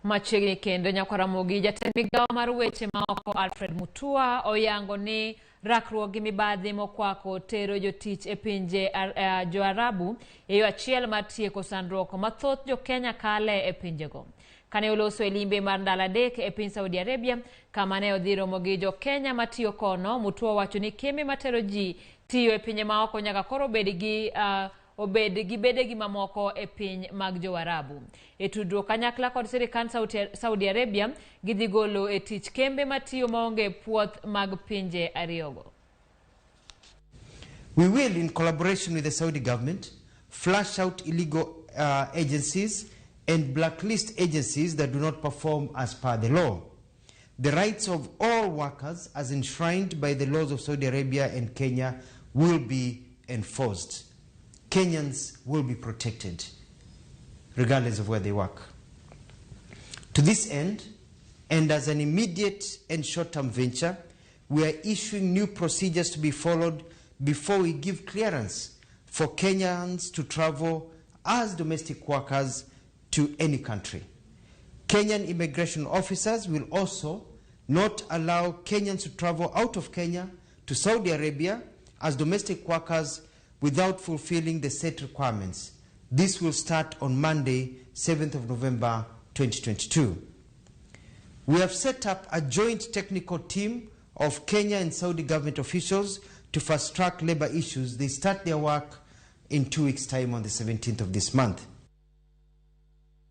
Machiegni kendo nyakwaramogi jatend migawo mar weche maoko Alfred Mutua oyango ni rakruok gi mibadhi mokwako tero jotich e pinje jo-Arabu e yo achiel mar tieko sandruok ma thoth jo-Kenya kale e pinjego. Kane oloso e limbe mar ndalo 3 e piny Saudi Arabia, kama ne odhi romo gi jo-Kenya matiyo kono, Mutua owacho ni kembe matero ji tiyo e pinje maoko nyaka koro obed gi obed gi bedegi mamoko e piny mag jo-Arabu. E tudruok kanyakla kod sirikand Saudi Arabia, gidhi golo e tich kembe matiyo maonge puoth mag pinje ariyogo. We will, in collaboration with the Saudi government, flush out illegal agencies and blacklist agencies that do not perform as per the law. The rights of all workers, as enshrined by the laws of Saudi Arabia and Kenya, will be enforced. Kenyans will be protected, regardless of where they work. To this end, and as an immediate and short-term venture, we are issuing new procedures to be followed before we give clearance for Kenyans to travel as domestic workers to any country. Kenyan immigration officers will also not allow Kenyans to travel out of Kenya to Saudi Arabia as domestic workers without fulfilling the set requirements. This will start on Monday, 7th of November, 2022. We have set up a joint technical team of Kenya and Saudi government officials to fast-track labor issues. They start their work in 2 weeks' time on the 17th of this month.